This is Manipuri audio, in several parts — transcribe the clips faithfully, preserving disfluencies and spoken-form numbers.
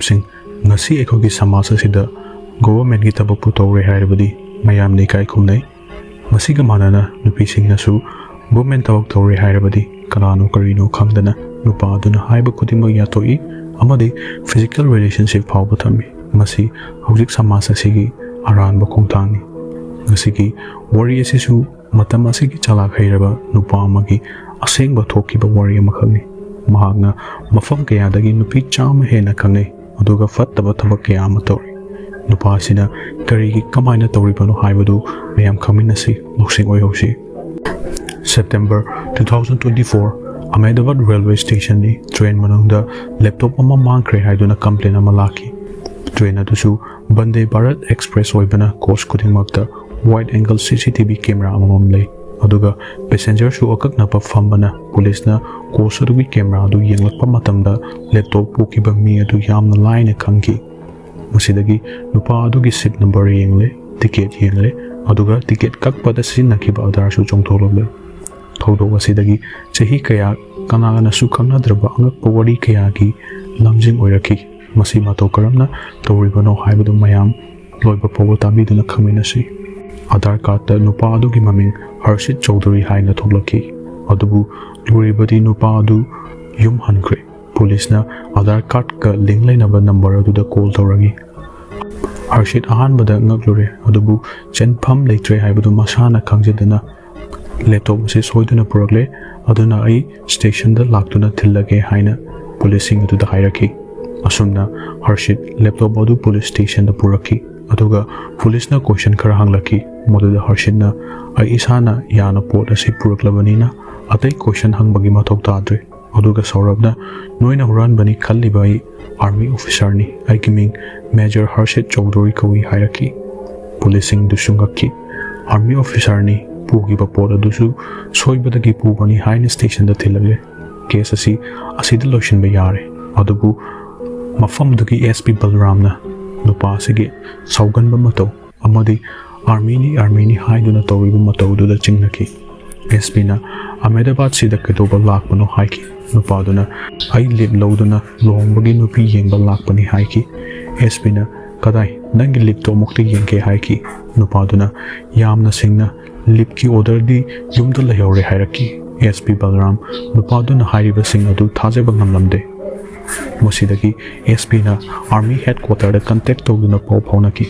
ꯁꯤꯡ, ꯉꯁꯤ ꯑꯩꯈꯣꯏꯒꯤ ꯁꯃꯥꯖ ꯑꯁꯤꯗ ꯒꯣꯚꯔꯟꯃꯦꯟꯠꯀꯤ ꯊꯕꯛꯄꯨ ꯇꯧꯔꯦ ꯍꯥꯏꯔꯕꯗꯤ ꯃꯌꯥꯝꯅ ꯏꯀꯥꯏ ꯈꯨꯝꯅꯩ꯫ ꯃꯁꯤꯒ ꯃꯥꯟꯅꯅ ꯅꯨꯄꯤꯁꯤꯡꯅꯁꯨ ꯒꯣꯚꯔꯟꯃꯦꯟꯠ ꯊꯕꯛ ꯇꯧꯔꯦ ꯍꯥꯏꯔꯕꯗꯤ ꯀꯅꯥꯅꯣ ꯀꯔꯤꯅꯣ ꯈꯪꯗꯅ ꯅꯨꯄꯥ ꯑꯗꯨꯅ ꯍꯥꯏꯕ ꯈꯨꯗꯤꯡꯃꯛ ꯌꯥꯊꯣꯛꯏ ꯑꯃꯗꯤ ꯐꯤꯖꯤꯀꯦꯜ ꯔꯤꯂꯦꯁꯟꯁꯤꯞ ꯐꯥꯎꯕ ꯊꯝꯃꯤ꯫ ꯃꯁꯤ ꯍꯧꯖꯤꯛ ꯁꯃꯥꯖ ꯑꯁꯤꯒꯤ ꯑꯔꯥꯟꯕ ꯈꯣꯡꯊꯥꯡꯅꯤ꯫ ꯉꯁꯤꯒꯤ ꯋꯥꯔꯤ ꯑꯁꯤꯁꯨ ꯃꯇꯝ ꯑꯁꯤꯒꯤ ꯆꯂꯥꯛ ꯍꯩꯔꯕ ꯅꯨꯄꯥ ꯑꯃꯒꯤ ꯑꯁꯦꯡꯕ ꯊꯣꯛꯈꯤꯕ ꯋꯥꯔꯤ ꯑꯃꯈꯛꯅꯤ꯫ ꯃꯍꯥꯛꯅ ꯃꯐꯝ ꯀꯌꯥꯗꯒꯤ ꯅꯨꯄꯤ ꯆꯥꯝꯃ ꯍꯦꯟꯅ ꯈꯪꯅꯩ, ꯑꯗꯨꯒ ꯐꯠꯇꯕ ꯊꯕꯛ ꯀꯌꯥ ꯑꯃ ꯇꯧꯔꯤ꯫ ꯅꯨꯄꯥ ꯑꯁꯤꯅ ꯀꯔꯤꯒꯤ, ꯀꯃꯥꯏꯅ ꯇꯧꯔꯤꯕꯅꯣ ꯍꯥꯏꯕꯗꯨ ꯃꯌꯥꯝ ꯈꯪꯃꯤꯟꯅꯁꯤ, ꯂꯧꯁꯤꯡ ꯑꯣꯏꯍꯧꯁꯤ꯫ September two thousand twenty-four, Ahmedabad railway stationꯗ train ꯃꯅꯨꯡꯗ laptop ꯑꯃ ꯃꯥꯡꯈ꯭ꯔꯦ ꯍꯥꯏꯗꯨꯅ complaint ꯑꯃ ꯂꯥꯛꯈꯤ꯫ Train ꯑꯗꯨꯁꯨ Vande Bharat Express ꯑꯣꯏꯕꯅ coach ꯈꯨꯗꯤꯡꯃꯛꯇ wide angle C C T V camera ꯑꯃꯃꯝ ꯂꯩ꯫ ꯑꯗꯨꯒ passengerꯁꯨ ꯑꯀꯛꯅꯕ ꯐꯝꯕꯅ ꯄꯨꯂꯤꯁꯅ coach ꯑꯗꯨꯒꯤ camera ꯑꯗꯨ ꯌꯦꯡꯂꯛꯄ ꯃꯇꯝꯗ laptop ꯄꯨꯈꯤꯕ ꯃꯤ ꯑꯗꯨ ꯌꯥꯝꯅ ꯂꯥꯏꯅ ꯈꯪꯈꯤ꯫ ꯃꯁꯤꯗꯒꯤ ꯅꯨꯄꯥ ꯑꯗꯨꯒꯤ seat number ꯌꯦꯡꯂꯦ, ticket ꯌꯦꯡꯂꯦ, ꯑꯗꯨꯒ ticket ꯀꯛꯄꯗ ꯁꯤꯖꯤꯟꯅꯈꯤꯕ Aadhaarꯁꯨ ꯆꯣꯡꯊꯣꯛꯂꯛꯂꯦ꯫ ꯊꯧꯗꯣꯛ ꯑꯁꯤꯗꯒꯤ ꯆꯍꯤ ꯀꯌꯥ ꯀꯅꯥꯅꯁꯨ ꯈꯪꯅꯗ꯭ꯔꯕ ꯑꯉꯛꯄ ꯋꯥꯔꯤ ꯀꯌꯥꯒꯤ ꯂꯝꯖꯤꯡ ꯑꯣꯏꯔꯛꯈꯤ꯫ ꯃꯁꯤ ꯃꯇꯧ ꯀꯔꯝꯅ ꯇꯧꯔꯤꯕꯅꯣ ꯍꯥꯏꯕꯗꯨ ꯃꯌꯥꯝ ꯂꯣꯏꯕ ꯐꯥꯎꯕ ꯇꯥꯕꯤꯗꯨꯅ ꯈꯪꯃꯤꯟꯅꯁꯤ꯫ Aadhaar cardꯇ ꯅꯨꯄꯥ ꯑꯗꯨꯒꯤ ꯃꯃꯤꯡ ꯍꯔꯁꯤꯠ ꯆꯧꯙꯨꯔꯤ ꯍꯥꯏꯅ ꯊꯣꯛꯂꯛꯈꯤ꯫ ꯑꯗꯨꯕꯨ ꯂꯨꯔꯤꯕꯗꯤ ꯅꯨꯄꯥ ꯑꯗꯨ ꯌꯨꯝ ꯍꯟꯈ꯭ꯔꯦ꯫ ꯄꯨꯂꯤꯁꯅ Aadhaar cardꯀ link ꯂꯩꯅꯕ number ꯑꯗꯨꯗ call ꯇꯧꯔꯛꯏ꯫ ꯍꯔꯁꯤꯠ ꯑꯍꯥꯟꯕꯗ ꯉꯛꯂꯨꯔꯦ, ꯑꯗꯨꯕꯨ ꯆꯦꯟꯐꯝ ꯂꯩꯇ꯭ꯔꯦ ꯍꯥꯏꯕꯗꯨ ꯃꯁꯥꯅ ꯈꯪꯖꯗꯅ laptop ꯑꯁꯤ ꯁꯣꯏꯗꯨꯅ ꯄꯨꯔꯛꯂꯦ, ꯑꯗꯨꯅ ꯑꯩ stationꯗ ꯂꯥꯛꯇꯨꯅ ꯊꯤꯜꯂꯒꯦ ꯍꯥꯏꯅ ꯄꯨꯂꯤꯁꯁꯤꯡ ꯑꯗꯨꯗ ꯍꯥꯏꯔꯛꯈꯤ꯫ ꯑꯁꯨꯝꯅ ꯍꯔꯁꯤꯠ laptop ꯑꯗꯨ ꯄꯨꯂꯤꯁ stationꯗ ꯄꯨꯔꯛꯈꯤ, ꯑꯗꯨꯒ ꯄꯨꯂꯤꯁꯅ question ꯈꯔ ꯍꯪꯂꯛꯈꯤ꯫ ꯃꯗꯨꯗ ꯍꯔꯁꯤꯠꯅ, "ꯑꯩ ꯏꯁꯥꯅ ꯌꯥꯅ ꯄꯣꯠ ꯑꯁꯤ ꯄꯨꯔꯛꯂꯕꯅꯤꯅ ꯑꯇꯩ question ꯍꯪꯕꯒꯤ ꯃꯊꯧ ꯇꯥꯗ꯭ꯔꯦ"꯫ ꯑꯗꯨꯒ ꯁꯧꯔꯞꯅ, "ꯅꯣꯏꯅ ꯍꯨꯔꯥꯟꯕꯅꯤ ꯈꯜꯂꯤꯕ ꯑꯩ army officerꯅꯤ꯫ ꯑꯩꯒꯤ ꯃꯤꯡ Major ꯍꯔꯁꯤꯠ ꯆꯧꯙꯨꯔꯤ ꯀꯧꯏ" ꯍꯥꯏꯔꯛꯈꯤ꯫ ꯄꯨꯂꯤꯁꯁꯤꯡꯗꯨꯁꯨ ꯉꯛꯈꯤ꯫ "Army officerꯅꯤ, ꯄꯨꯈꯤꯕ ꯄꯣꯠ ꯑꯗꯨꯁꯨ ꯁꯣꯏꯕꯗꯒꯤ ꯄꯨꯕꯅꯤ" ꯍꯥꯏꯅ stationꯗ ꯊꯤꯜꯂꯛꯂꯦ꯫ Case ꯑꯁꯤ ꯑꯁꯤꯗ ꯂꯣꯏꯁꯤꯟꯕ ꯌꯥꯔꯦ꯫ ꯑꯗꯨꯕꯨ ꯃꯐꯝꯗꯨꯒꯤ S P ꯕꯜꯔꯥꯝꯅ ꯅꯨꯄꯥ ꯑꯁꯤꯒꯤ ꯁꯥꯎꯒꯟꯕ ꯃꯇꯧ ꯑꯃꯗꯤ "Armyꯅꯤ, armyꯅꯤ" ꯍꯥꯏꯗꯨꯅ ꯇꯧꯔꯤꯕ ꯃꯇꯧꯗꯨꯗ ꯆꯤꯡꯅꯈꯤ꯫ S Pꯅ "ꯑꯍꯃꯦꯗꯥꯕꯥꯗꯁꯤꯗ ꯀꯩꯗꯧꯕ ꯂꯥꯛꯄꯅꯣ?" ꯍꯥꯏꯈꯤ꯫ ꯅꯨꯄꯥꯗꯨꯅ "ꯑꯩ ꯂꯤꯞ ꯂꯧꯗꯨꯅ ꯂꯨꯍꯣꯡꯕꯒꯤ ꯅꯨꯄꯤ ꯌꯦꯡꯕ ꯂꯥꯛꯄꯅꯤ" ꯍꯥꯏꯈꯤ꯫ ꯑꯦꯁ ꯄꯤꯅ "ꯀꯗꯥꯏ? ꯅꯪꯒꯤ ꯂꯤꯞꯇꯣ ꯑꯃꯨꯛꯇ ꯌꯦꯡꯒꯦ" ꯍꯥꯏꯈꯤ꯫ ꯅꯨꯄꯥꯗꯨꯅ ꯌꯥꯝꯅ ꯁꯤꯡꯅ "ꯂꯤꯞꯀꯤ ꯑꯣꯔꯗꯔꯗꯤ ꯌꯨꯝꯗ ꯂꯩꯍꯧꯔꯦ" ꯍꯥꯏꯔꯛꯈꯤ꯫ ꯑꯦꯁ ꯄꯤ ꯕꯜꯔꯥꯝ ꯅꯨꯄꯥꯗꯨꯅ ꯍꯥꯏꯔꯤꯕꯁꯤꯡ ꯑꯗꯨ ꯊꯥꯖꯕ ꯉꯝꯂꯝꯗꯦ꯫ ꯃꯁꯤꯗꯒꯤ ꯑꯦꯁ ꯄꯤꯅ ꯑꯥꯔꯃꯤ ꯍꯦꯗꯀ꯭ꯋꯥꯇꯔꯗ ꯀꯟꯇꯦꯛ ꯇꯧꯗꯨꯅ ꯄꯥꯎ ꯐꯥꯎꯅꯈꯤ꯫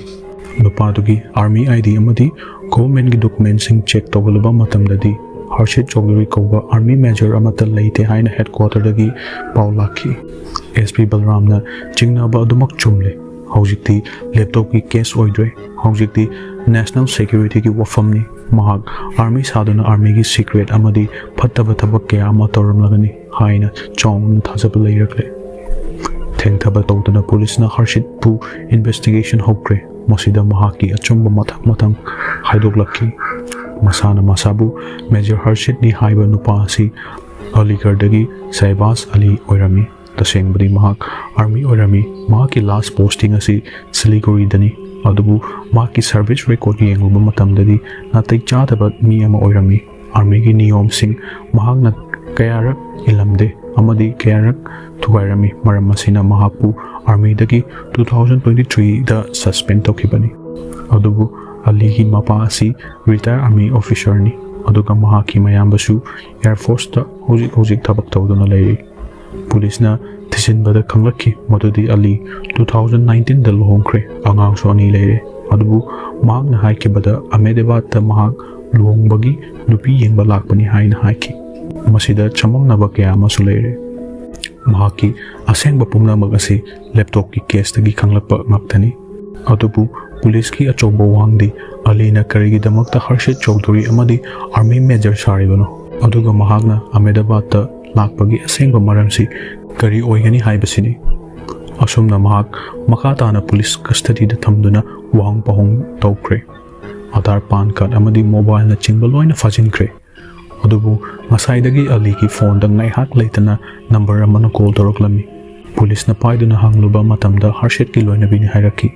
ꯅꯨꯄꯥꯗꯨꯒꯤ ꯑꯥꯔꯃꯤ ꯑꯥꯏ ꯗꯤ ꯑꯃꯗꯤ ꯒꯣꯚꯔꯟꯃꯦꯟꯠꯀꯤ ꯗꯣꯀꯨꯃꯦꯟꯠꯁꯤꯡ ꯆꯦꯛ ꯇꯧꯒꯜꯂꯕ ꯃꯇꯝꯗꯗꯤ ꯍꯔꯁꯤꯠ ꯆꯧꯙꯨꯔꯤ ꯀꯧꯕ ꯑꯥꯔꯃꯤ ꯃꯦꯖꯔ ꯑꯃꯠꯇ ꯂꯩꯇꯦ ꯍꯥꯏꯅ ꯍꯦꯗꯀ꯭ꯋꯥꯇꯔꯗꯒꯤ ꯄꯥꯎ ꯂꯥꯛꯈꯤ꯫ ꯑꯦꯁ ꯄꯤ ꯕꯜꯔꯥꯝꯅ ꯆꯤꯡꯅꯕ ꯑꯗꯨꯃꯛ ꯆꯨꯝꯂꯦ꯫ ꯍꯧꯖꯤꯛꯇꯤ ꯂꯦꯞꯇꯣꯞꯀꯤ ꯀꯦꯁ ꯑꯣꯏꯗ꯭ꯔꯦ꯫ ꯍꯧꯖꯤꯛꯇꯤ ꯅꯦꯁꯅꯦꯜ ꯁꯦꯀ꯭ꯌꯨꯔꯤꯇꯤꯒꯤ ꯋꯥꯐꯝꯅꯤ꯫ ꯃꯍꯥꯛ ꯑꯥꯔꯃꯤ ꯁꯥꯗꯨꯅ ꯑꯥꯔꯃꯤꯒꯤ ꯁꯤꯀ꯭ꯔꯦꯠ ꯑꯃꯗꯤ ꯐꯠꯇꯕ ꯊꯕꯛ ꯀꯌꯥ ꯑꯃ ꯇꯧꯔꯝꯂꯒꯅꯤ ꯍꯥꯏꯅ ꯆꯥꯎꯅ ꯊꯥꯖꯕ ꯂꯩꯔꯛꯂꯦ꯫ ꯊꯦꯡꯊꯕ ꯇꯧꯗꯅ ꯄꯨꯂꯤꯁꯅ ꯍꯔꯁꯤꯠꯄꯨ ꯏꯟꯚꯦꯁꯇꯤꯒꯦꯁꯟ ꯍꯧꯈ꯭ꯔꯦ꯫ ꯃꯁꯤꯗ ꯃꯍꯥꯛꯀꯤ ꯑꯆꯨꯝꯕ ꯃꯊꯪ ꯃꯊꯪ ꯍꯥꯏꯗꯣꯛꯂꯛꯈꯤ꯫ ꯃꯁꯥꯅ ꯃꯁꯥꯕꯨ ꯃꯦꯖꯔ ꯍꯔꯁꯤꯠꯅꯤ ꯍꯥꯏꯕ ꯅꯨꯄꯥ ꯑꯁꯤ ꯑꯂꯤꯒꯔꯗꯒꯤ ꯁꯍꯕꯥꯖ ꯑꯂꯤ ꯑꯣꯏꯔꯝꯃꯤ꯫ ꯇꯁꯦꯡꯕꯗꯤ ꯃꯍꯥꯛ ꯑꯥꯔꯃꯤ ꯑꯣꯏꯔꯝꯃꯤ꯫ ꯃꯍꯥꯛꯀꯤ ꯂꯥꯁ ꯄꯣꯁꯇꯤꯡ ꯑꯁꯤ ꯁꯤꯂꯤꯒꯨꯔꯤꯗꯅꯤ꯫ ꯑꯗꯨꯕꯨ ꯃꯍꯥꯛꯀꯤ ꯁꯔꯚꯤꯁ ꯔꯦꯀꯣꯔꯗ ꯌꯦꯡꯂꯨꯕ ꯃꯇꯝꯗꯗꯤ ꯅꯥꯇꯩ ꯆꯥꯗꯕ ꯃꯤ ꯑꯃ ꯑꯣꯏꯔꯝꯃꯤ꯫ ꯑꯥꯔꯃꯤꯒꯤ ꯅꯤꯌꯣꯝꯁꯤꯡ ꯃꯍꯥꯛꯅ ꯀꯌꯥꯔꯛ ꯏꯜꯂꯝꯗꯦ ꯑꯃꯗꯤ ꯀꯌꯥꯔꯛ ꯊꯨꯒꯥꯏꯔꯝꯃꯤ꯫ ꯃꯔꯝ ꯑꯁꯤꯅ ꯃꯍꯥꯛꯄꯨ ꯑꯥꯔꯃꯤꯗꯒꯤ ꯇꯨ ꯊꯥꯎꯖꯟ ꯇ꯭ꯋꯦꯟꯇꯤ ꯊ꯭ꯔꯤꯗ ꯁꯁꯄꯦꯟ ꯇꯧꯈꯤꯕꯅꯤ꯫ ꯑꯗꯨꯕꯨ ꯑꯂꯤꯒꯤ ꯃꯄꯥ ꯑꯁꯤ ꯔꯤꯇꯥꯌꯔ ꯑꯥꯔꯃꯤ ꯑꯣꯐꯤꯁꯔꯅꯤ, ꯑꯗꯨꯒ ꯃꯍꯥꯛꯀꯤ ꯃꯌꯥꯝꯕꯁꯨ ꯑꯦꯌꯔ ꯐꯣꯔꯁꯇ ꯍꯧꯖꯤꯛ ꯍꯧꯖꯤꯛ ꯊꯕꯛ ꯇꯧꯗꯨꯅ ꯂꯩꯔꯤ꯫ ꯄꯨꯂꯤꯁꯅ ꯊꯤꯖꯤꯟꯕꯗ ꯈꯪꯂꯛꯈꯤ ꯃꯗꯨꯗꯤ ꯑꯂꯤ ꯇꯨ ꯊꯥꯎꯖꯟ ꯅꯥꯏꯟꯇꯤꯟꯗ ꯂꯨꯍꯣꯡꯈ꯭ꯔꯦ, ꯑꯉꯥꯡꯁꯨ ꯑꯅꯤ ꯂꯩꯔꯦ꯫ ꯑꯗꯨꯕꯨ ꯃꯍꯥꯛꯅ ꯍꯥꯏꯈꯤꯕꯗ ꯑꯍꯃꯦꯗꯕꯥꯗꯇ ꯃꯍꯥꯛ ꯂꯨꯍꯣꯡꯕꯒꯤ ꯅꯨꯄꯤ ꯌꯦꯡꯕ ꯂꯥꯛꯄꯅꯤ ꯍꯥꯏꯅ ꯍꯥꯏꯈꯤ꯫ ꯃꯁꯤꯗ ꯆꯃꯝꯅꯕ ꯀꯌꯥ ꯑꯃꯁꯨ ꯂꯩꯔꯦ꯫ ꯃꯍꯥꯛꯀꯤ ꯑꯁꯦꯡꯕ ꯄꯨꯝꯅꯃꯛ ꯑꯁꯤ ꯂꯦꯞꯇꯣꯞꯀꯤ ꯀꯦꯁꯇꯒꯤ ꯈꯪꯂꯛꯄ ꯉꯥꯛꯇꯅꯤ꯫ ꯑꯗꯨꯕꯨ ꯄꯨꯂꯤꯁꯀꯤ ꯑꯆꯧꯕ ꯋꯥꯍꯪꯗꯤ ꯑꯂꯤꯅ ꯀꯔꯤꯒꯤꯗꯃꯛꯇ ꯍꯔꯁꯤꯠ ꯆꯧꯙꯨꯔꯤ ꯑꯃꯗꯤ ꯑꯥꯔꯃꯤ ꯃꯦꯖꯔ ꯁꯥꯔꯤꯕꯅꯣ? ꯑꯗꯨꯒ ꯃꯍꯥꯛꯅ ꯑꯍꯃꯦꯗꯕꯥꯗꯇ ꯂꯥꯛꯄꯒꯤ ꯑꯁꯦꯡꯕ ꯃꯔꯝꯁꯤ ꯀꯔꯤ ꯑꯣꯏꯒꯅꯤ ꯍꯥꯏꯕꯁꯤꯅꯤ꯫ ꯑꯁꯨꯝꯅ ꯃꯍꯥꯛ ꯃꯈꯥ ꯇꯥꯅ ꯄꯨꯂꯤꯁ ꯀꯁꯇꯗꯤꯗ ꯊꯝꯗꯨꯅ ꯋꯥꯍꯪ ꯄꯥꯎꯍꯪ ꯇꯧꯈ꯭ꯔꯦ꯫ ꯑꯥꯙꯥꯔ, ꯄꯥꯟ ꯀꯥꯔꯗ ꯑꯃꯗꯤ ꯃꯣꯕꯥꯏꯜꯅꯆꯤꯡꯕ ꯂꯣꯏꯅ ꯐꯥꯖꯤꯟꯈ꯭ꯔꯦ꯫ ꯑꯗꯨꯕꯨ ꯉꯁꯥꯏꯗꯒꯤ ꯑꯂꯤꯒꯤ ꯐꯣꯟꯗ ꯉꯥꯏꯍꯥꯛ ꯂꯩꯇꯅ ꯅꯝꯕꯔ ꯑꯃꯅ ꯀꯣꯜ ꯇꯧꯔꯛꯂꯝꯃꯤ꯫ ꯄꯨꯂꯤꯁꯅ ꯄꯥꯏꯗꯨꯅ ꯍꯪꯂꯨꯕ ꯃꯇꯝꯗ ꯍꯔꯁꯤꯠꯀꯤ ꯂꯣꯏꯅꯕꯤꯅꯤ ꯍꯥꯏꯔꯛꯈꯤ꯫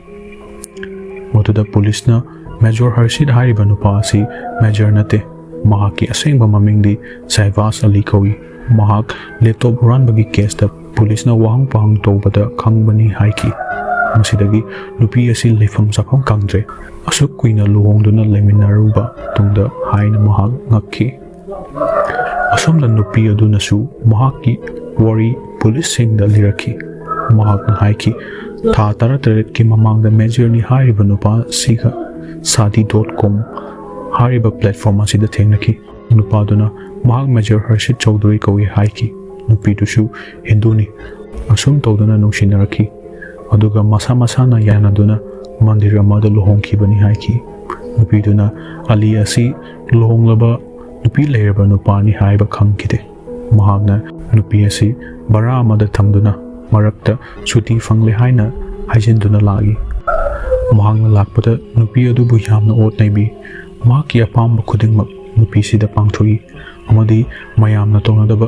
ꯃꯗꯨꯗ ꯄꯨꯂꯤꯁꯅ ꯃꯦꯖꯣꯔ ꯍꯔꯁꯤꯠ ꯍꯥꯏꯔꯤꯕ ꯅꯨꯄꯥ ꯑꯁꯤ ꯃꯦꯖꯔ ꯅꯠꯇꯦ, ꯃꯍꯥꯛꯀꯤ ꯑꯁꯦꯡꯕ ꯃꯃꯤꯡꯗꯤ ꯁꯍꯕꯥꯖ ꯑꯂꯤ ꯀꯧꯏ꯫ ꯃꯍꯥꯛ ꯂꯦꯞꯇꯣꯞ ꯍꯨꯔꯥꯟꯕꯒꯤ ꯀꯦꯁꯇ ꯄꯨꯂꯤꯁꯅ ꯋꯥꯍꯪ ꯄꯥꯍꯪ ꯇꯧꯕꯗ ꯈꯪꯕꯅꯤ ꯍꯥꯏꯈꯤ꯫ ꯃꯁꯤꯗꯒꯤ ꯅꯨꯄꯤ ꯑꯁꯤ ꯂꯩꯐꯝ ꯆꯥꯐꯝ ꯈꯪꯗ꯭ꯔꯦ꯫ ꯑꯁꯨꯛ ꯀꯨꯏꯅ ꯂꯨꯍꯣꯡꯗꯨꯅ ꯂꯩꯃꯤꯟꯅꯔꯨꯕ ꯇꯨꯡꯗ ꯍꯥꯏꯅ ꯃꯍꯥꯛ ꯉꯛꯈꯤ꯫ ꯑꯁꯨꯝꯅ ꯅꯨꯄꯤ ꯑꯗꯨꯅꯁꯨ ꯃꯍꯥꯛꯀꯤ ꯋꯥꯔꯤ ꯄꯨꯂꯤꯁꯁꯤꯡꯗ ꯂꯤꯔꯛꯈꯤ꯫ ꯃꯍꯥꯛꯅ ꯍꯥꯏꯈꯤ, ꯊꯥ ꯇꯔꯥꯇꯔꯦꯠꯀꯤ ꯃꯃꯥꯡꯗ ꯃꯦꯖꯔꯅꯤ ꯍꯥꯏꯔꯤꯕ ꯅꯨꯄꯥ ꯑꯁꯤꯒ ꯁꯥꯗꯤ ꯗꯣꯠ ꯀꯣꯝ ꯍꯥꯏꯔꯤꯕ ꯄ꯭ꯂꯦꯠꯐꯣꯝ ꯑꯁꯤꯗ ꯊꯦꯡꯅꯈꯤ꯫ ꯅꯨꯄꯥꯗꯨꯅ ꯃꯍꯥꯛ ꯃꯦꯖꯔ ꯍꯔꯁꯤꯠ ꯆꯧꯙꯨꯔꯤ ꯀꯧꯏ ꯍꯥꯏꯈꯤ꯫ ꯅꯨꯄꯤꯗꯨꯁꯨ ꯍꯤꯟꯗꯨꯅꯤ꯫ ꯑꯁꯨꯝ ꯇꯧꯗꯨꯅ ꯅꯨꯡꯁꯤꯅꯔꯛꯈꯤ꯫ ꯑꯗꯨꯒ ꯃꯁꯥ ꯃꯁꯥꯅ ꯌꯥꯅꯗꯨꯅ ꯃꯟꯗꯤꯔ ꯑꯃꯗ ꯂꯨꯍꯣꯡꯈꯤꯕꯅꯤ ꯍꯥꯏꯈꯤ꯫ ꯅꯨꯄꯤꯗꯨꯅ ꯑꯂꯤ ꯑꯁꯤ ꯂꯨꯍꯣꯡꯂꯕ ꯅꯨꯄꯤ ꯂꯩꯔꯕ ꯅꯨꯄꯥꯅꯤ ꯍꯥꯏꯕ ꯈꯪꯈꯤꯗꯦ꯫ ꯃꯍꯥꯛꯅ ꯅꯨꯄꯤ ꯑꯁꯤ ꯚꯔꯥ ꯑꯃꯗ ꯊꯝꯗꯨꯅ ꯃꯔꯛꯇ ꯁꯨꯇꯤ ꯐꯪꯂꯦ ꯍꯥꯏꯅ ꯍꯥꯏꯖꯤꯟꯗꯨꯅ ꯂꯥꯛꯏ꯫ ꯃꯍꯥꯛꯅ ꯂꯥꯛꯄꯗ ꯅꯨꯄꯤ ꯑꯗꯨꯕꯨ ꯌꯥꯝꯅ ꯑꯣꯠ ꯅꯩꯕꯤ꯫ ꯃꯍꯥꯛꯀꯤ ꯑꯄꯥꯝꯕ ꯈꯨꯗꯤꯡꯃꯛ ꯅꯨꯄꯤꯁꯤꯗ ꯄꯥꯡꯊꯣꯛꯏ ꯑꯃꯗꯤ ꯃꯌꯥꯝꯅ ꯇꯧꯅꯗꯕ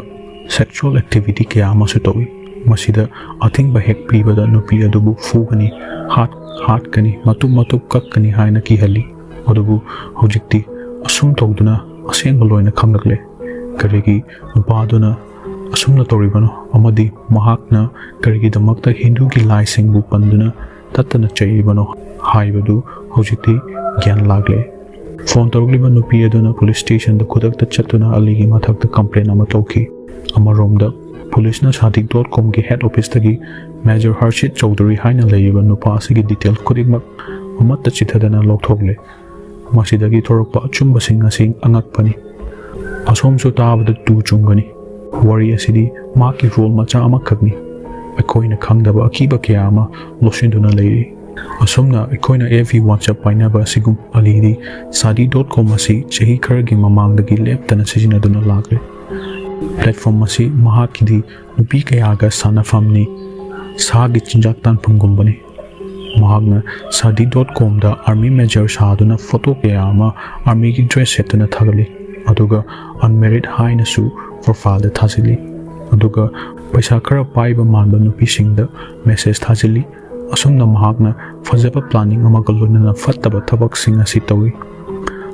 ꯁꯦꯛꯁꯨꯑꯦꯜ ꯑꯦꯛꯇꯤꯚꯤꯇꯤ ꯀꯌꯥ ꯑꯃꯁꯨ ꯇꯧꯏ꯫ ꯃꯁꯤꯗ ꯑꯊꯤꯡꯕ ꯍꯦꯛ ꯄꯤꯕꯗ ꯅꯨꯄꯤ ꯑꯗꯨꯕꯨ ꯐꯨꯒꯅꯤ, ꯍꯥꯠ-, ꯍꯥꯠꯀꯅꯤ, ꯃꯇꯨꯝ ꯃꯇꯨꯝ ꯀꯛꯀꯅꯤ ꯍꯥꯏꯅ ꯀꯤꯍꯜꯂꯤ꯫ ꯑꯗꯨꯕꯨ ꯍꯧꯖꯤꯛꯇꯤ ꯑꯁꯨꯝ ꯇꯧꯗꯨꯅ ꯑꯁꯦꯡꯕ ꯂꯣꯏꯅ ꯈꯪꯂꯛꯂꯦ꯫ ꯀꯔꯤꯒꯤ ꯅꯨꯄꯥꯗꯨꯅ ꯑꯁꯨꯝꯅ ꯇꯧꯔꯤꯕꯅꯣ ꯑꯃꯗꯤ ꯃꯍꯥꯛꯅ ꯀꯔꯤꯒꯤꯗꯃꯛꯇ ꯍꯤꯟꯗꯨꯒꯤ ꯂꯥꯏꯁꯤꯡꯕꯨ ꯄꯟꯗꯨꯅ ꯇꯠꯇꯅ ꯆꯩꯔꯤꯕꯅꯣ ꯍꯥꯏꯕꯗꯨ ꯍꯧꯖꯤꯛꯇꯤ ꯒ꯭ꯌꯥꯟ ꯂꯥꯛꯂꯦ꯫ ꯐꯣꯟ ꯇꯧꯔꯛꯂꯤꯕ ꯅꯨꯄꯤ ꯑꯗꯨꯅ ꯄꯨꯂꯤꯁ ꯁ꯭ꯇꯦꯁꯟꯗ ꯈꯨꯗꯛꯇ ꯆꯠꯇꯨꯅ ꯑꯂꯤꯒꯤ ꯃꯊꯛꯇ ꯀꯝꯄ꯭ꯂꯦꯟ ꯑꯃ ꯇꯧꯈꯤ꯫ ꯑꯃꯔꯣꯝꯗ ꯄꯨꯂꯤꯁꯅ ꯁꯥꯗꯤꯛ dot ꯀꯣꯝꯒꯤ head ꯑꯣꯐꯤꯁꯇꯒꯤ major Hershey's Chaudhuri ꯍꯥꯏꯅ ꯂꯩꯔꯤꯕ ꯅꯨꯄꯥ ꯑꯁꯤꯒꯤ ꯗꯤꯇꯦꯜ ꯈꯨꯗꯤꯡꯃꯛ ꯑꯃꯠꯇ ꯆꯤꯊꯗꯅ ꯂꯧꯊꯣꯛꯂꯦ꯫ ꯃꯁꯤꯗꯒꯤ ꯊꯣꯔꯛꯄ ꯑꯆꯨꯝꯕꯁꯤꯡ ꯑꯁꯤ ꯑꯉꯛꯄꯅꯤ꯫ ꯑꯁꯣꯝꯁꯨ ꯇꯥꯕꯗ ꯇꯨ ꯆꯨꯡꯒꯅꯤ꯫ ꯋꯥꯔꯤ ꯑꯁꯤꯗꯤ ꯃꯍꯥꯛꯀꯤ ꯔꯣꯜ ꯃꯆꯥ ꯑꯃꯈꯛꯅꯤ꯫ ꯑꯩꯈꯣꯏꯅ ꯈꯪꯗꯕ ꯑꯀꯤꯕ ꯀꯌꯥ ꯑꯃ ꯂꯣꯠꯁꯤꯟꯗꯨꯅ ꯂꯩꯔꯤ꯫ ꯑꯁꯨꯝꯅ ꯑꯩꯈꯣꯏꯅ ꯑꯦꯐ ꯕꯤ, WhatsApp ꯄꯥꯏꯅꯕ ꯑꯁꯤꯒꯨꯝ ꯑꯂꯤꯗꯤ ꯁꯥꯗꯤ ꯗꯣꯠ ꯀꯣꯝ ꯑꯁꯤ ꯆꯍꯤ ꯈꯔꯒꯤ ꯃꯃꯥꯡꯗꯒꯤ ꯂꯦꯞꯇꯅ ꯁꯤꯖꯤꯟꯅꯗꯨꯅ ꯂꯥꯛꯂꯦ꯫ ꯄ꯭ꯂꯦꯠꯐꯣꯝ ꯑꯁꯤ ꯃꯍꯥꯛꯀꯤꯗꯤ ꯅꯨꯄꯤ ꯀꯌꯥꯒ ꯁꯥꯟꯅꯐꯝꯅꯤ, ꯁꯥꯒꯤ ꯆꯤꯟꯖꯥꯛ ꯇꯥꯟꯐꯝꯒꯨꯝꯕꯅꯤ꯫ ꯃꯍꯥꯛꯅ ꯁꯥꯗꯤ ꯗꯣꯠ ꯀꯣꯝꯗ ꯑꯥꯔꯃꯤ ꯃꯦꯖꯔ ꯁꯥꯗꯨꯅ ꯐꯣꯇꯣ ꯀꯌꯥ ꯑꯃ ꯑꯥꯔꯃꯤꯒꯤ ꯗ꯭ꯔꯦꯁ ꯁꯦꯠꯇꯨꯅ ꯊꯥꯒꯠꯂꯤ, ꯑꯗꯨꯒ ꯑꯟꯃꯦꯔꯤꯠ ꯍꯥꯏꯅꯁꯨ ꯄ꯭ꯔꯣꯐꯥꯏꯜꯗ ꯊꯥꯖꯤꯜꯂꯤ, ꯑꯗꯨꯒ ꯄꯩꯁꯥ ꯈꯔ ꯄꯥꯏꯕ ꯃꯥꯟꯕ ꯅꯨꯄꯤꯁꯤꯡꯗ ꯃꯦꯁꯦꯖ ꯊꯥꯖꯤꯜꯂꯤ꯫ ꯑꯁꯨꯝꯅ ꯃꯍꯥꯛꯅ ꯐꯖꯕ ꯄ꯭ꯂꯥꯅꯤꯡ ꯑꯃꯒ ꯂꯣꯏꯅꯅ ꯐꯠꯇꯕ ꯊꯕꯛꯁꯤꯡ ꯑꯁꯤ ꯇꯧꯏ꯫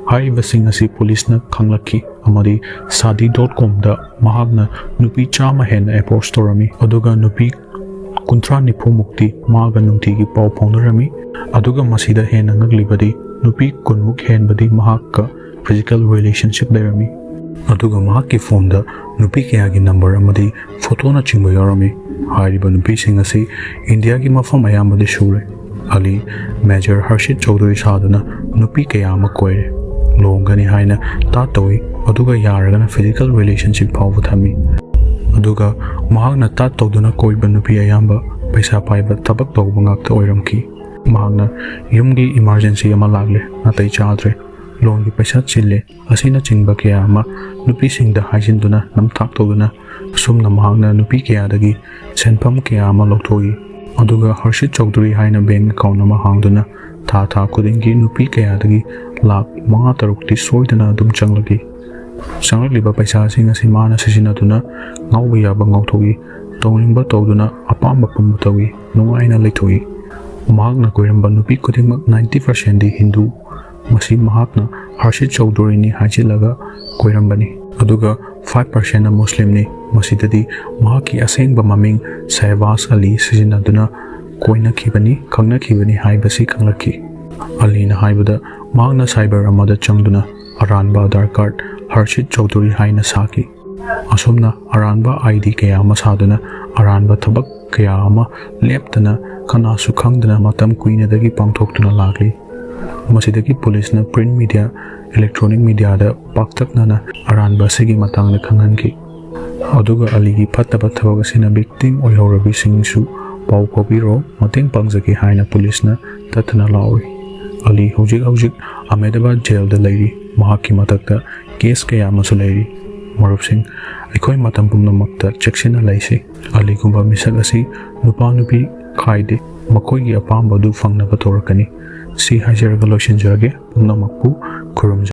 ꯍꯥꯏꯔꯤꯕꯁꯤꯡ ꯑꯁꯤ ꯄꯨꯂꯤꯁꯅ ꯈꯪꯂꯛꯈꯤ ꯑꯃꯗꯤ ꯁꯥꯗꯤ ꯗꯣꯠ ꯀꯣꯝꯗ ꯃꯍꯥꯛꯅ ꯅꯨꯄꯤ ꯆꯥꯝꯃ ꯍꯦꯟꯅ ꯑꯦꯄ꯭ꯔꯣꯆ ꯇꯧꯔꯝꯃꯤ, ꯑꯗꯨꯒ ꯅꯨꯄꯤ ꯀꯨꯟꯊ꯭ꯔꯥ ꯅꯤꯐꯨ ꯃꯨꯛꯇꯤ ꯃꯥꯒ ꯅꯨꯡꯇꯤꯒꯤ ꯄꯥꯎ ꯐꯥꯎꯅꯔꯝꯃꯤ꯫ ꯑꯗꯨꯒ ꯃꯁꯤꯗ ꯍꯦꯟꯅ ꯉꯛꯂꯤꯕꯗꯤ ꯅꯨꯄꯤ ꯀꯨꯟꯃꯨꯛ ꯍꯦꯟꯕꯗꯤ ꯃꯍꯥꯛꯀ ꯐꯤꯖꯤꯀꯦꯜ ꯔꯤꯂꯦꯁꯟꯁꯤꯞ ꯂꯩꯔꯝꯃꯤ꯫ ꯑꯗꯨꯒ ꯃꯍꯥꯛꯀꯤ ꯐꯣꯟꯗ ꯅꯨꯄꯤ ꯀꯌꯥꯒꯤ ꯅꯝꯕꯔ ꯑꯃꯗꯤ ꯐꯣꯇꯣꯅꯆꯤꯡꯕ ꯌꯥꯎꯔꯝꯃꯤ꯫ ꯍꯥꯏꯔꯤꯕ ꯅꯨꯄꯤꯁꯤꯡ ꯑꯁꯤ ꯏꯟꯗꯤꯌꯥꯒꯤ ꯃꯐꯝ ꯑꯌꯥꯝꯕꯗ ꯁꯨꯔꯦ꯫ ꯑꯂꯤ ꯃꯦꯖꯔ ꯍꯔꯁꯤꯠ ꯆꯧꯙꯨꯔꯤ ꯁꯥꯗꯨꯅ ꯅꯨꯄꯤ ꯀꯌꯥ ꯑꯃ ꯀꯣꯏꯔꯦ꯫ ꯂꯨꯍꯣꯡꯒꯅꯤ ꯍꯥꯏꯅ ꯇꯥꯠ ꯇꯧꯏ, ꯑꯗꯨꯒ ꯌꯥꯔꯒꯅ ꯐꯤꯖꯤꯀꯦꯜ ꯔꯤꯂꯦꯁꯟꯁꯤꯞ ꯐꯥꯎꯕ ꯊꯝꯃꯤ꯫ ꯑꯗꯨꯒ ꯃꯍꯥꯛꯅ ꯇꯥꯠ ꯇꯧꯗꯨꯅ ꯀꯣꯏꯕ ꯅꯨꯄꯤ ꯑꯌꯥꯝꯕ ꯄꯩꯁꯥ ꯄꯥꯏꯕ, ꯊꯕꯛ ꯇꯧꯕ ꯉꯥꯛꯇ ꯑꯣꯏꯔꯝꯈꯤ꯫ ꯃꯍꯥꯛꯅ ꯌꯨꯝꯒꯤ ꯏꯃꯥꯔꯖꯦꯟꯁꯤ ꯑꯃ ꯂꯥꯛꯂꯦ, ꯅꯥꯇꯩ ꯆꯥꯗ꯭ꯔꯦ, ꯂꯣꯟꯒꯤ ꯄꯩꯁꯥ ꯆꯤꯜꯂꯦ, ꯑꯁꯤꯅꯆꯤꯡꯕ ꯀꯌꯥ ꯑꯃ ꯅꯨꯄꯤꯁꯤꯡꯗ ꯍꯥꯏꯖꯤꯟꯗꯨꯅ ꯅꯝꯊꯥꯛ ꯇꯧꯗꯨꯅ ꯑꯁꯨꯝꯅ ꯃꯍꯥꯛꯅ ꯅꯨꯄꯤ ꯀꯌꯥꯗꯒꯤ ꯁꯦꯟꯐꯝ ꯀꯌꯥ ꯑꯃ ꯂꯧꯊꯣꯛꯏ꯫ ꯑꯗꯨꯒ ꯍꯔꯁꯤꯠ ꯆꯧꯙꯨꯔꯤ ꯍꯥꯏꯅ ꯕꯦꯡ ꯑꯦꯀꯥꯎꯟ ꯑꯃ ꯍꯥꯡꯗꯨꯅ ꯊꯥ ꯊꯥ ꯈꯨꯗꯤꯡꯒꯤ ꯅꯨꯄꯤ ꯀꯌꯥꯗꯒꯤ ꯂꯥꯛ ꯃꯉꯥ ꯇꯔꯨꯛꯇꯤ ꯁꯣꯏꯗꯅ ꯑꯗꯨꯝ ꯆꯪꯂꯛꯏ꯫ ꯆꯪꯂꯛꯂꯤꯕ ꯄꯩꯁꯥꯁꯤꯡ ꯑꯁꯤ ꯃꯥꯅ ꯁꯤꯖꯤꯟꯅꯗꯨꯅ ꯉꯥꯎꯕ ꯌꯥꯕ ꯉꯥꯎꯊꯣꯛꯏ, ꯇꯧꯅꯤꯡꯕ ꯇꯧꯗꯨꯅ ꯑꯄꯥꯝꯕ ꯄꯨꯝꯕ ꯇꯧꯏ, ꯅꯨꯡꯉꯥꯏꯅ ꯂꯩꯊꯣꯛꯏ꯫ ꯃꯍꯥꯛꯅ ꯀꯣꯏꯔꯝꯕ ꯅꯨꯄꯤ ꯈꯨꯗꯤꯡꯃꯛ ꯅꯥꯏꯟꯇꯤ ꯄꯥꯔꯁꯦꯟꯗꯤ ꯍꯤꯟꯗꯨ꯫ ꯃꯁꯤ ꯃꯍꯥꯛꯅ ꯍꯔꯁꯤꯠ ꯆꯧꯙꯨꯔꯤꯅꯤ ꯍꯥꯏꯖꯤꯜꯂꯒ ꯀꯣꯏꯔꯝꯕꯅꯤ꯫ ꯑꯗꯨꯒ ꯐꯥꯏꯚ ꯄꯥꯔꯁꯦꯟꯅ ꯃꯨꯁꯂꯤꯝꯅꯤ꯫ ꯃꯁꯤꯗꯗꯤ ꯃꯍꯥꯛꯀꯤ ꯑꯁꯦꯡꯕ ꯃꯃꯤꯡ ꯁꯍꯕꯥꯖ ꯑꯂꯤ ꯁꯤꯖꯤꯟꯅꯗꯨꯅ ꯀꯣꯏꯅꯈꯤꯕꯅꯤ, ꯈꯪꯅꯈꯤꯕꯅꯤ ꯍꯥꯏꯕꯁꯤ ꯈꯪꯂꯛꯈꯤ꯫ ꯑꯂꯤꯅ ꯍꯥꯏꯕꯗ, ꯃꯍꯥꯛꯅ ꯁꯥꯏꯕꯔ ꯑꯃꯗ ꯆꯪꯗꯨꯅ ꯑꯔꯥꯟꯕ ꯑꯙꯥꯔ ꯀꯥꯔꯗ ꯍꯔꯁꯤꯠ ꯆꯧꯙꯨꯔꯤ ꯍꯥꯏꯅ ꯁꯥꯈꯤ꯫ ꯑꯁꯨꯝꯅ ꯑꯔꯥꯟꯕ ꯑꯥꯏ ꯗꯤ ꯀꯌꯥ ꯑꯃ ꯁꯥꯗꯨꯅ ꯑꯔꯥꯟꯕ ꯊꯕꯛ ꯀꯌꯥ ꯑꯃ ꯂꯦꯞꯇꯅ ꯀꯅꯥꯁꯨ ꯈꯪꯗꯅ ꯃꯇꯝ ꯀꯨꯏꯅꯗꯒꯤ ꯄꯥꯡꯊꯣꯛꯇꯨꯅ ꯂꯥꯛꯂꯤ꯫ ꯃꯁꯤꯗꯒꯤ ꯄꯨꯂꯤꯁꯅ ꯄ꯭ꯔꯤꯟꯠ ꯃꯤꯗꯤꯌꯥ, ꯏꯂꯦꯛꯇ꯭ꯔꯣꯅꯤꯛ ꯃꯤꯗꯤꯌꯥꯗ ꯄꯥꯛꯇꯛꯅꯅ ꯑꯔꯥꯟꯕ ꯑꯁꯤꯒꯤ ꯃꯇꯥꯡꯗ ꯈꯪꯍꯟꯈꯤ꯫ ꯑꯗꯨꯒ ꯑꯂꯤꯒꯤ ꯐꯠꯇꯕ ꯊꯕꯛ ꯑꯁꯤꯅ ꯚꯤꯛꯇꯤꯝ ꯑꯣꯏꯍꯧꯔꯕꯤꯁꯤꯡꯁꯨ ꯄꯥꯎ ꯐꯥꯎꯕꯤꯔꯣ, ꯃꯇꯦꯡ ꯄꯥꯡꯖꯒꯦ ꯍꯥꯏꯅ ꯄꯨꯂꯤꯁꯅ ꯇꯠꯇꯅ ꯂꯥꯎꯔꯤ꯫ ꯑꯂꯤ ꯍꯧꯖꯤꯛ ꯍꯧꯖꯤꯛ ꯑꯍꯃꯦꯗꯕꯥꯗ ꯖꯦꯜꯗ ꯂꯩꯔꯤ꯫ ꯃꯍꯥꯛꯀꯤ ꯃꯊꯛꯇ ꯀꯦꯁ ꯀꯌꯥ ꯑꯃꯁꯨ ꯂꯩꯔꯤ꯫ ꯃꯔꯨꯞꯁꯤꯡ, ꯑꯩꯈꯣꯏ ꯃꯇꯝ ꯄꯨꯝꯅꯃꯛꯇ ꯆꯦꯛꯁꯤꯟꯅ ꯂꯩꯁꯤ꯫ ꯑꯂꯤꯒꯨꯝꯕ ꯃꯤꯁꯛ ꯑꯁꯤ ꯅꯨꯄꯥ ꯅꯨꯄꯤ ꯈꯥꯏꯗꯦ, ꯃꯈꯣꯏꯒꯤ ꯑꯄꯥꯝꯕ ꯑꯗꯨ ꯐꯪꯅꯕ ꯇꯧꯔꯛꯀꯅꯤ꯫ ꯁꯤ ꯍꯥꯏꯖꯔꯒ ꯂꯣꯏꯁꯤꯟꯖꯔꯒꯦ꯫ ꯄꯨꯝꯅꯃꯛꯄꯨ ꯈꯨꯔꯨꯝꯖꯔꯤ꯫